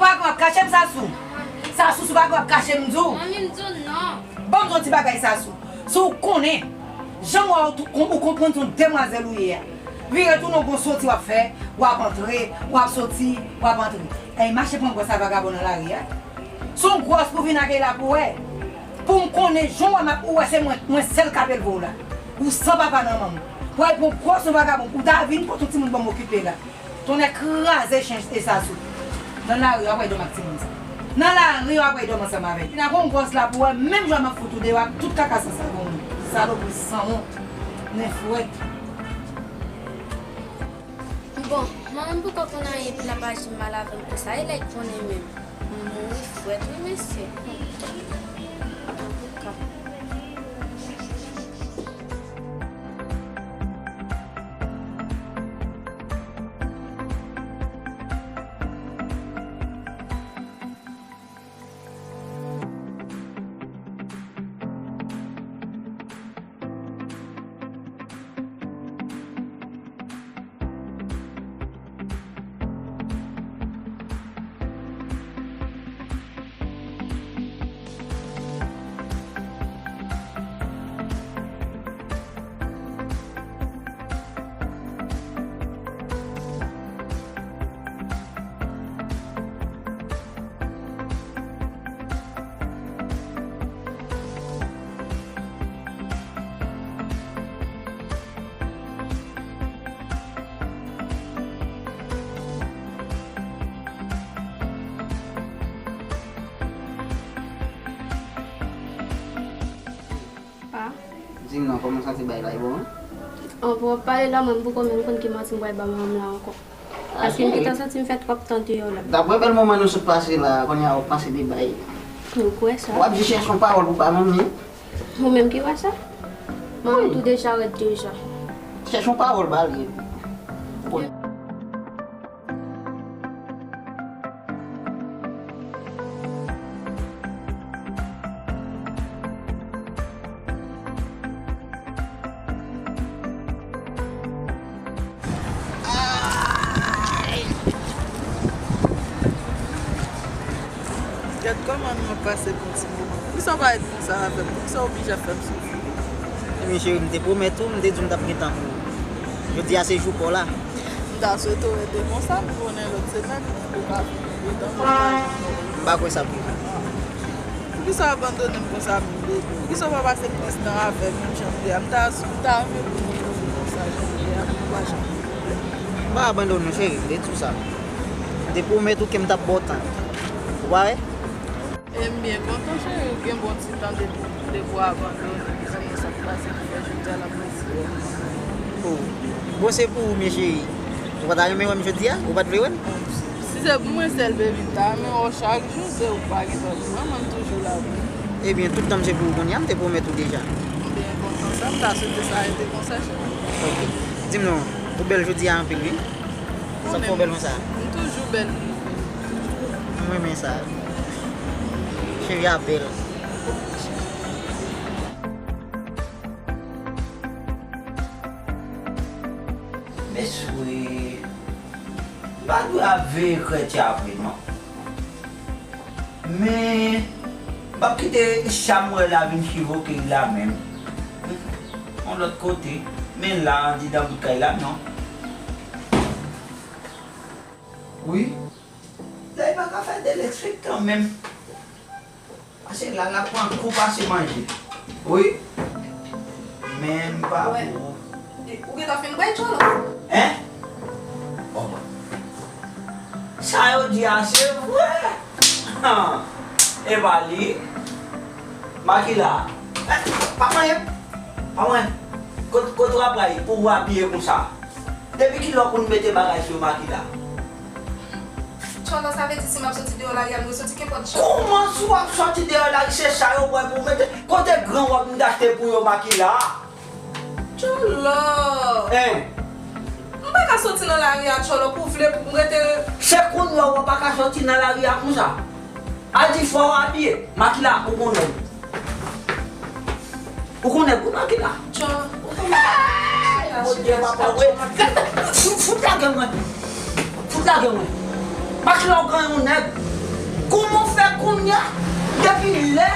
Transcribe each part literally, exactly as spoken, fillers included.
Pa gen w ap kache m, Sasou. Sasou, si w pa gen w ap kache m, m di w. Manmi, m di w non. Ban m di w yon ti bagay, Sasou. Si w konnen, jan m wè w, ou konprann se yon demwazèl ou ye a. Vire tounen w gon soti w ap fè, w ap antre, w ap soti, w ap antre. Ay, mache pran gwòs a vagabon nan lari a. Se yon gwòs pou vin ak la pou wè. Pou m konnen jan w wè m ap ou wè se mwen, mwen sèl k ap elve w la. Ou san papa nan manman. Pou al pran gwòs yon vagabon, ou ta vin pote yon timoun ban m okipe la. Tonnè kraze chen e Sasou. Nan lari, w ap wè dòm ak timoun sa. Nan lari, w ap wè dòm ansanm avè l. Vin ak yon gwòs la pou wè, menm jan m ap fout ou deyò ak tout kaka san savon ou. Salopri sanwont. Nèfwèt. Bon, manman m poko konn anyen epi l ap aji mal avè m konsa, e lè l konnen menm. M mouri frèt wi mesye. Antouka. Pa. Di m non, kòman w santi bagay la, e bon? An, pou w ap pale la, mwen m poko menm konn ki manti m pral ba manman m la ankò. Paske m gentan santi m fè twòp tan deyò la. Dapre bèl moman nou sot pase la, kounye a w ap panse de bay. Ou kwè sa? W ap di chèche yon pawòl pou ba manmi. Ou menm ki wè sa? Manmi tou deja rèd deja. Chèche yon pawòl ba li. Ay! Gad kòman nou ap pase bon ti moman. Poukisa w pa ret konsa avè m? Poukisa w oblije ap fè m soufri? Ebyen cheri, m te pwomèt ou, m te di w m t ap gen tan pou ou. Jodi a se jou pa w la. M ta swete w rete konsa pou konnen lòt semèn ou ka vin pi tan pou w. M pa kwè sa pou ou. Poukisa w abandone m konsa menm, baby? Poukisa w pa pase plis tan avè m menm jan m te a? M ta, m ta renmen pou nou konsa jan m te a, pou nou pa janm gen pwoblèm. M pa abandone w, cheri, m te di w sa. M te pwomèt ou ke m t ap ba w tan. Ou pa wè? E m byen kontan, cheri, ou gen bon ti tan depi, depi w abandone. Mezanmi, sa k pase ki fè jodi a l ap resi. Oh. Bon, se pou ou, men cheri. Ou pa ta renmen wè m jodi a? Ou pa t vle wè m? Si se pou mwen sèl, baby, m ta renmen wè w chak jou, se ou k pa gen tan pou mwen, mwen m toujou la pou ou. Ebyen, tout tan m se pou ou kounye a, m te pwomèt ou deja. M byen kontan sa, m ta swete sa rete konsa, cheri. Ok. Di m non, ou bèl jodi a anpil, wi. Sa k fè w bèl konsa? M toujou bèl. M renmen sa. Cheri a bèl. Mesye, m pa dwe ap veye krèt ya apre non. Men, m p ap kite sa m wè la vin chivoke l la menm. Yon lòt kote, men la andidan bout kay la non. Wi. La li pa ka fè de lèspèk kanmenm. Pase la, l ap pran kou pase manje. Wi. Men m pa pou ou. Ou gentan fin bwè, Tcholo? Hein? Bon. Sa yo di a se vre. E pa li. Makila. Eh, pa manyen. Pa manyen. Kot, kot w ap pral pou w abiye konsa? Depi kilè w konn mete bagay sou yo, Makila? Tcholo, sa vle di si m ap soti deyò lari a, m dwe soti kenpòt jan? Kòman si w ap soti deyò lari, se sa yo wè pou w mete? Kote gran wòb m t achte pou yo, Makila? Tcholo! Hein? M pa ka soti nan lari a, Tcholo, pou w vle pou m rete. Se kounye a w pa ka soti nan lari a konsa? Al di fò w abiye, Makila, ou konnen. Ou konnen pou Makila. Tchon. Hey! Bondye papa, wi. Fout, fout lage mwen. Fout lage mwen. Makila, ou gen yon nèg. Kòman w fè kounye a? Depi lè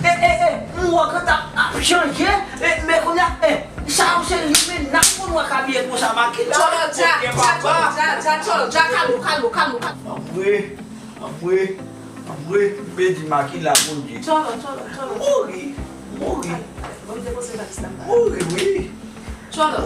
e, e, e, m wè w gentan ap chanje, e, men kounye a, e, sa yo se li men n ap konn wè k abiye konsa Makila. Tchòlò, dja, dja, tchòlò, dja, dja, tchòlò, dja, kalm ou, kalm ou, kalm ou, kalm ou. Anmwe, anmwe, anmwe, m pèdi Makila, Bondye. Tchòlò, tchòlò, tchòlò. Mouri, mouri. Bon, m te poze valiz la. Mouri, wi. Tchòlò,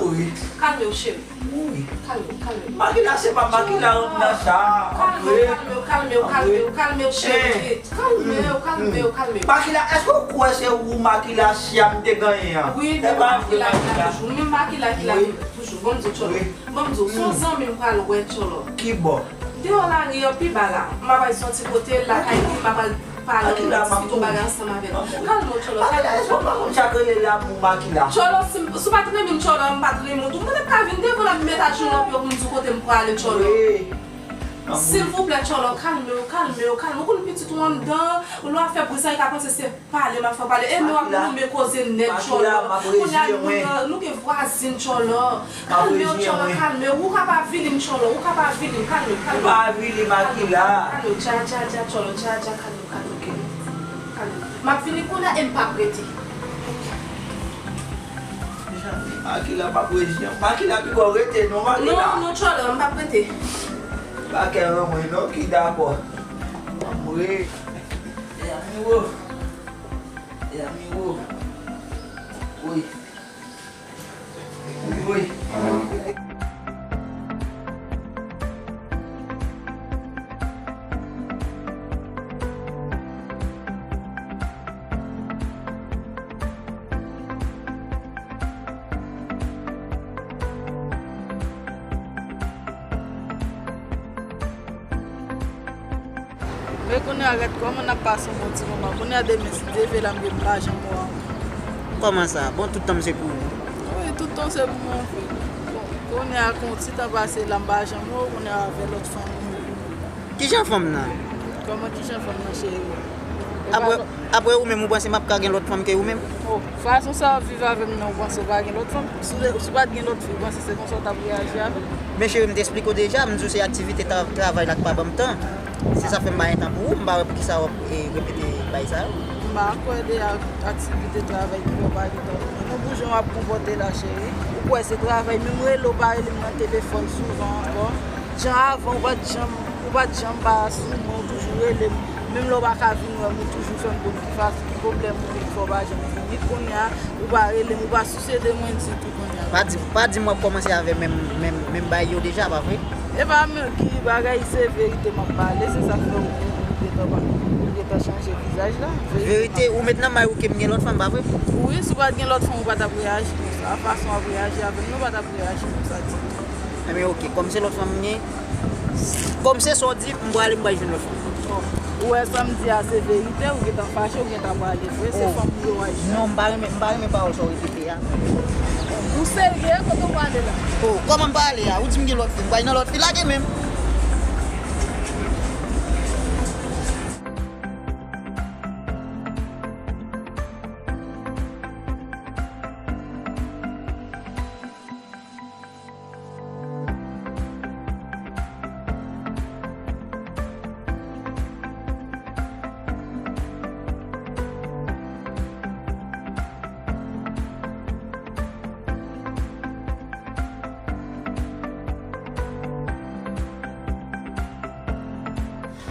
kalme w, cheri. Mouri. Kalme w, kalme w. Makila, se pa Makila, rann nan sa. Kalme w, kalme w, kalme w, kalme w, kalme w, cheri. Kalme w, kalme w, kalme w. Makila, èske w kwè se ou Makila si a m te genyen an? Wi, menm Makila ki la toujou. Menm Makila ki la toujou. Bon, m di w, Tchòlò. Bon, m di w, se yon zanmi m pral wè, Tchòlò. Ki bò? Deyò lari an pi ba la. M ap al soti kote l lakay li, m ap al pale, diskite yon bagay ansanm avè l. Kalme w, Tchòlò, kalme w, Tchòlò. Makila, èske w pa konn sa k rele lanmou, Makila? Tchòlò, si m, si w pa t renmen m, Tchòlò, m pa t renmen w tou. Mwen t ap ka vin devan l ap met ajenou nan pye w pou m di w kote m prale, Tchòlò. Silvouplè, Tchòlò, kalme w, kalme w, kalme w. Ou konn pitit ou anndan, lè w ap fè bri sa, li ka panse se pale m ap fè w pale. E men w ap goumen koze nèt, Tchòlò. Kounye a nou, nou gen vwazin, Tchòlò. Kalme w, Tchòlò, kalme w. Ou ka pa avili m, Tchòlò. Ou ka pa avili m. Kalme w, kalme w. Ou pa avili Makila. Kalme w, dja, dja, dja, Tchòlò, dja, dja, kalme w, kalme w, kalme w. Kalme w. M ap vini kounye a e m p ap rete. Makila p ap rete. Makila pito rete non, Makila. Non, non, Tchòlò, m p ap rete. Pa kè ranmwen non, ki dakò. Anmwe. E amiwo. E amiwo. Wi. Wi. Men kounye a, gad kòman n ap pase yon bon ti moman. Kounye a, demen, si Dye vle, la m gen m pa janm wè w ankò. Kòman sa? Bon, tout tan m se pou ou. Wi, tout tan w se pou mwen, anfen. Bon, kounye a, kon ti tan pase la, m pa janm wè w, kounye a, avè lòt fanm ou. Kijan fanm nan? Kòman kijan fanm nan, cheri? Apre, apre ou menm, ou panse m ap ka gen lòt fanm ke ou menm? Oh, fason sa w ap viv avè m nan, ou panse w pa gen lòt fanm? Si w, si w pa t gen lòt fi, ou panse se konsa w t ap reyaji avè m? Men cheri, m te esplike w deja, m di w se aktivite tra-, travay la k pa ban m tan. Se sa k fè m pa gen tan pou ou, m pa wè poukisa w ap, e, repete bagay sa yo. M pa kwè de ak-, aktivite travay ki fè w pa gen tan pou mwen. Non, pou jan w ap konpòte la, cheri. Ou kwè se travay, menm rele w pa rele m nan telefòn souvan ankò. Jan avan, ou pa t janm, ou pa t janm pa sou mwen, ou toujou rele m. Menm lè w pa ka vin wè m, ou toujou fè m konn ki fason, ki pwoblèm ou gen ki fè w pa janm vini. Kounye a, ou pa rele m, ou pa sousye de mwen ditou kounye a. Pa di, pa di m w ap kòmanse avè menm, menm, menm bagay yo deja, pa vre? E pa menm ki bagay, se verite m ap pale, se sa k fè ou, ou gentan pa, ou gentan chanje vizaj la. Verite, ou met nan may ou ke m gen lòt fanm, pa vre? Wi, si w pa t gen lòt fanm, ou pa t ap reyaji konsa. Fason w ap reyaji avè m, non, w pa t ap reyaji konsa ditou. Enben, oke, kòm se lòt fanm m gen, kòm se sa w di, m prale, m pral jwenn lòt fanm. Bon, ou wè sa m di a se verite, ou gentan fache, ou gentan prale vre, se fanm ou yo w al jwenn. Non, m pa renmen, m pa renmen pawòl sa w repete a. Ou serye? Kote w prale la? Oh, kòman m prale a? Ou di m gen lòt fi, m pral nan lòt fi, lage men m.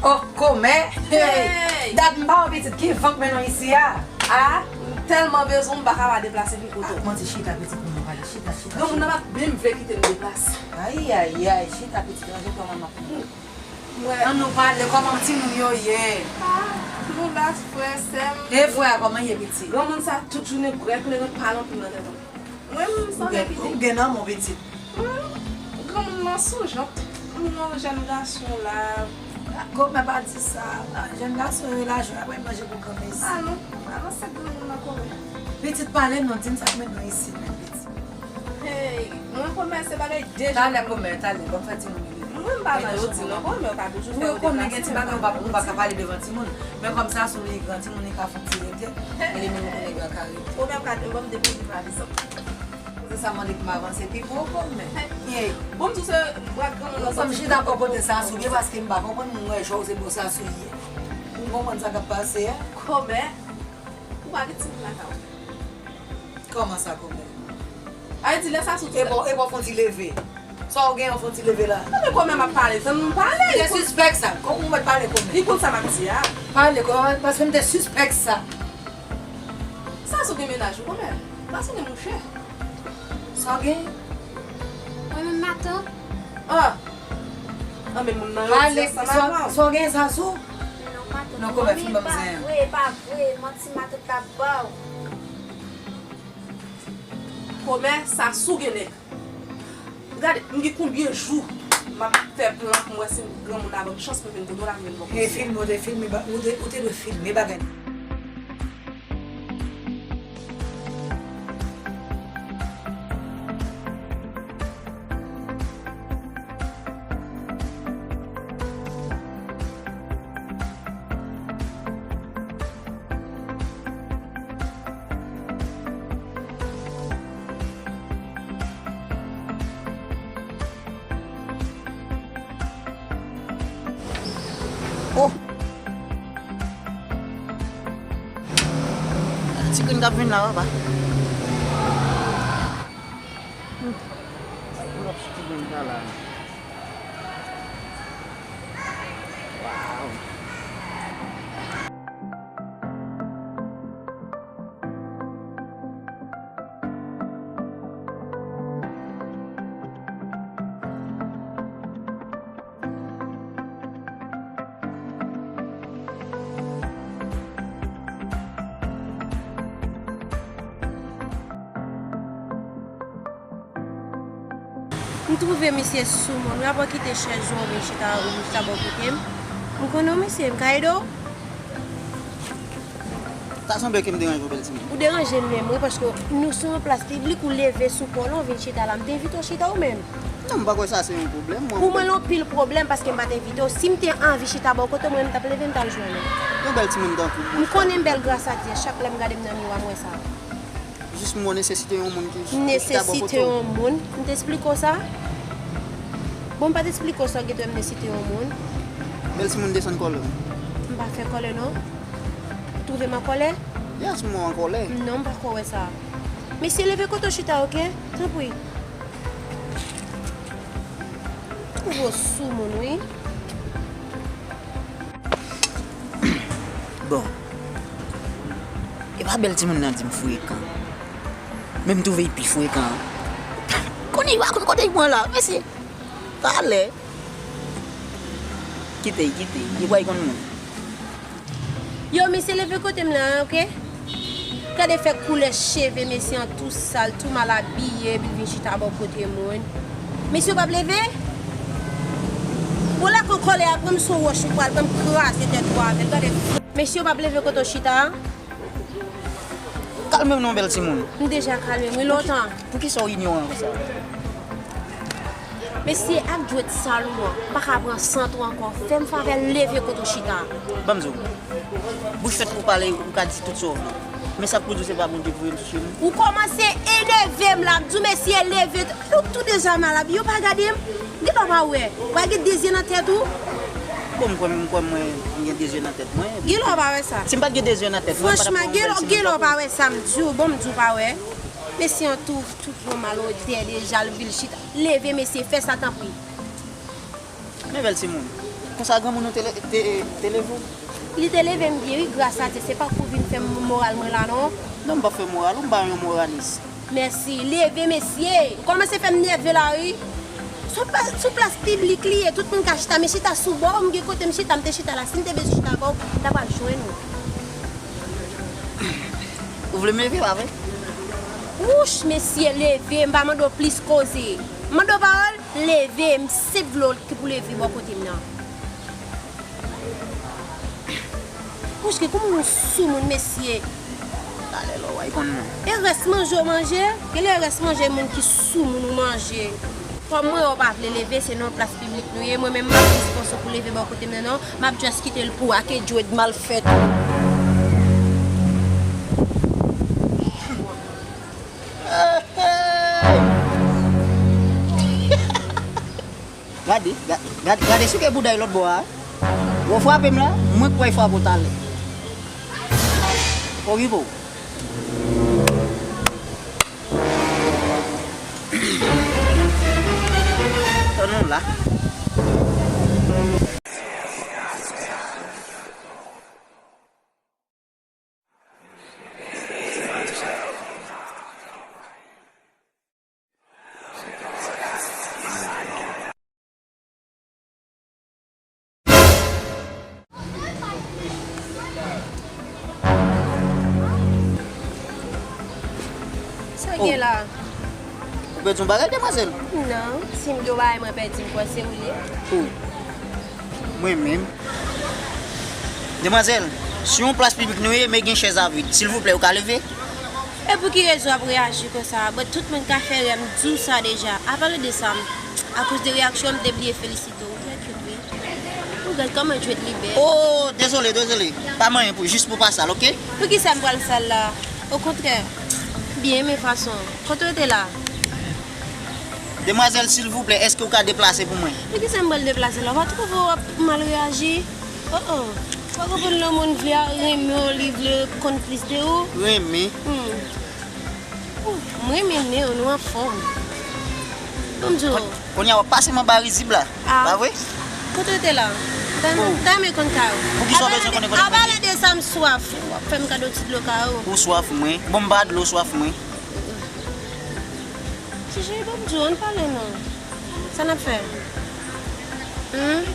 Oh, kòmè! Hey! Dat m pa wè pitit, ki van k mennen w isi a? A, m tèlman bezwen w, m pa ka pa deplase vin kote w. Manti, chita pitit, nou pale, chita, chita. Granmoun nan pa t menm vle kite m deplase. Ay, ay, ay, chita pitit, ranje kò w, manman. Mwen. Ann nou pale, kòman timoun yo ye? A, nou la, frè, sè m. E frè a, kòman ye, pitit? Granmoun sa, tout jounen, grèk, lè nou pale anpil nan tèt an. Mwen, m sanble pitit. Ou gen, ou gen nan men w, pitit. Mwen, granmoun nan sou jant. M gen yon jèn gason la. Kòmè pa di sa. Jèn gason yo lajwa, apre manje pou granmesi. A non, a non, se granmoun nan kòmè. Pitit, pale non, di m sa k mennen w isi menm, pitit. Hey, mwen kòmè se bagay de jan. Talè kòmè, talè, ban m fè timoun yo. Mwen m pa nan yo di non, kòmè w ka toujou fè yo deplase. Wi, kòmè gen ti bagay ou pa, ou pa ka pale devan timoun. Men kòm sa sou li gran timoun, li ka fè yon ti rete. Men li menm ou konnen yo ka rete. Kòmè w ka ban m depi li pa dizan. Se sa mande pou m avanse pi gwo kòmè. Bon, m di w se bra granmoun nan soti. Kòm chita bò kote sa sou li, paske m pa konprann, mwen wè jwè w se bò sa sou li ye. Ou konprann sa k ap pase a? Kòmè, ou pa gen timoun lakay ou? Kòman sa, kòmè? A di lè sa sou... E bon, e bon, fè yon ti leve. Sa w gen, yon fè yon ti leve la. Kòmè, kòmè, m ap pale, tann m pale. M te sispèk sa. Kòman ou mèt pale, kòmè? Li konn sa m ap di a. Pale, kòmè, paske m te sispèk sa. Sa sou gen mennaj ou, kòmè? Pa sonnen mouche. Sa w gen? Mwen menm matant. Ah! Anben moun nan rete ansanm avè w. Sa w gen sa sou? Non, matant. Non, kòmè, fin ban m zen an. Vre, pa vre, manti matant la ba w. Kòmè, sa sou gen nèg. Gade, m gen konbyen jou m ap fè plan pou m wè si granmoun nan ban m chans pou m vin kote w la, m vin bò kote w. He, filme, ou te filme, ba- ou te, ou te dwe filme bagay. Oh! Ti grenn k ap vin la, papa. Hmm. Ti grenn sa la. Wow. M twouve misye sou moun wi, apre w kite chèz ou vin chita, ou vin chita bò kote m. M konnen w, mesye, m ka ede w? Sa sanble ke m deranje w, bèl timoun. Ou deranje m menm wi, paske nou sou yon plas piblik, ou leve sou kò w, ou vin chita la. M te envite w chita ou menm. Non, m pa kwè sa se yon pwoblèm. Pou mwen, l anpil pwoblèm paske m pa t envite w. Si m te anvi chita bò kote w, mwen menm m t ap leve, m t al jwenn ou. Yon bèl timoun tankou w. M konnen m bèl gras a Dye, chak lè m gade m nan miwa, m wè sa. Jis mwen nesesite yon moun ki, ki chita bò kote w. M nesesite yon moun? M te esplike w sa? Bon, m pa t esplike w sa, w gen dwa m nesesite yon moun. Bèl timoun, desann kòlè w. M pa fè kòlè, non. Ou twouve m an kòlè? Yes, mwen an kòlè. Non, m pa kwè w wè sa. Mesye, leve kote w chita, oke? Tanpri. Twouve w sou moun, wi. Bon. E pa bèl timoun nan di m frekan. Men m twouve l pi frekan. Konnen yo pa konn kote l pran la, mesye. Talè. Kite l, kite l. Li kwè l konn moun. Yo, mesye, leve kote m la, oke? Gade fè koulè cheve mesye an tou sal, tou mal abiye, epi l vin chita bò kote moun. Mesye, w p ap leve? Bon, la kon kòlè a pran m sou wòch ou pral pran m kraze tèt ou avè l. Gade. Mesye, w p ap leve kote w chita a? Kalme w non, bèl timoun. M deja kalme m wi lontan. Poukisa w inyoran konsa? Mesye, ak djwèt sal ou an, m pa ka pran sant ou ankò. Fè m favè leve kote w chita a. Ban m di w, bouch fèt pou pale, ou ka di tout sa w vle. Men sa k pou di w se pa Bondye k voye m sou chemen. Ou kòmanse enève m la, m di w mesye leve, ou tou deja mal abiye, ou pa gade m. Genlè w pa wè, ou pa gen de zye nan tèt ou? Bon, m kwè, m kwè mwen, m gen de zye nan tèt mwen. Genlè w pa wè sa? Si m pa t gen de zye nan tèt mwen, m pa t ap pran yon bèl timoun tankou w. Franchman, genlè w pa wè sa m di w, bon, m di w pa wè. Mesye an tou, tout yon mal odè deja, l vin chita. Leve, mesye, fè sa, tanpri. Men bèl timoun, konsa granmoun ou te le-, te, te leve w? Li te leve m byen, wi, gras a Dye. Se pa pou vin fè m moral mwen la, non. Non, m p ap fè moral ou, m pa yon moralis. Mèsi. Leve, mesye. Ou kòmanse fè m nève la, wi. Sou pla-, sou plas piblik li ye, tout moun ka chita, men chita sou bò, m gen kote m chita, m te chita la. Si m te bezwen chita bò, m ta pral jwenn ou. Ou vle m leve, pa vre? Wouch, mesye, leve, m pa mande w plis koze. M mande w pawòl, leve, m senp vle w ki pou leve bò kote m nan. Wouch, gen kòman nou sou moun, mesye. Talè lò w ay konn mwen. E rès manje w manje? Genlè rès manje moun ki sou moun ou manje. Kòm mwen wè w pa vle leve, se nan yon plas piblik nou ye. Mwen menm, m ap jis fòse w pou leve bò kote m nan, non. M ap just kite l pou w ak e djwèt mal fèt ou. Gade, ga-, gade, gade souke bouda l lòt bò a. Ou frape m la, mwen k pral frape w talè. Okipe w. Tann ou la. Sa gen la? Ou pèdi yon bagay, demwazèl? Non, si m gen yon bagay mwen pèdi, m kwè se ou l ye. Ou? Mwen menm? Demwazèl, si yon plas piblik nou ye, men gen chèz a vid, silvouplè, ou ka leve? E pou ki rezon w ap reyaji konsa? Bon, tout moun ka fè rè, m di w sa deja. Apale de sa, m, akoz de reyaksyon, m te bliye felisite w. Ou mèt wi. Ou gad kòman djwèt li bèl. Oh, dezole, dezole. Pa manyen pou, jis pou pa sal, oke? Poukisa m pral sal la? Okontrè, m byen renmen fason. Kote w rete la? Demwazèl, silvouplè, èske w ka deplase pou mwen? Poukisa m pral deplase la? Ou pa twouve w ap mal reyaji? Oh, oh. Ou pa konprann lè yon moun vle renmen w, li vle konn plis de ou? Renmen? Hmm. Ou, m renmen men w, nou anfòm. Bon, m di w. Kounye a w ap pase m anba rizib la, pa vre? Kote w te la? Tann, tann men konn kay ou. Pou ki sa w bezwen konnen kote mwen ye? Apale de sa, m swaf. W ap fè m kado ti dlo kay ou. Ou swaf mwen? Bon, m ba dlo swaf mwen. Ti cheri, bon, m di w, ann pale non. Sa n ap fè? Hmm?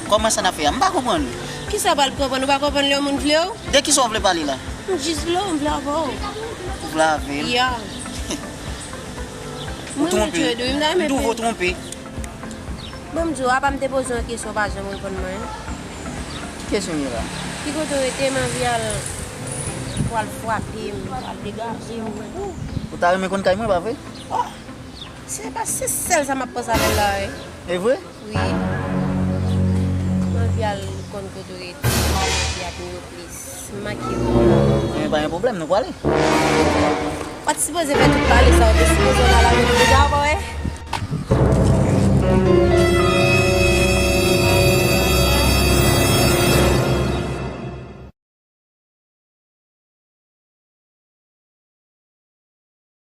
Kòman sa n ap fè a? M pa konprann. Kisa w pral konprann? Ou pa konprann lè yon moun vle w? De kisa w vle pale la? M jis vle w, m vle avè w. Ou vle avè m? Ya. Ou twonpe. M twouve w twonpe. Bon, m di w, apa m te poze w yon kesyon, w pa janm reponn mwen. Ki kesyon m ye la? Ki kote w rete, m anvi al, pou al frape m, pou al degaje m. Ou ta renmen konn kay mwen, pa vre? Oh! Se pa, se sèl sa m ap panse avè l la, wi. E vre? Wi. M anvi al konn kote w rete, m anvi admire w plis. M make w. Ebyen, pa gen pwoblèm, nou pwale. Ou pa t sipoze fè tout pale sa, ou te sipoze al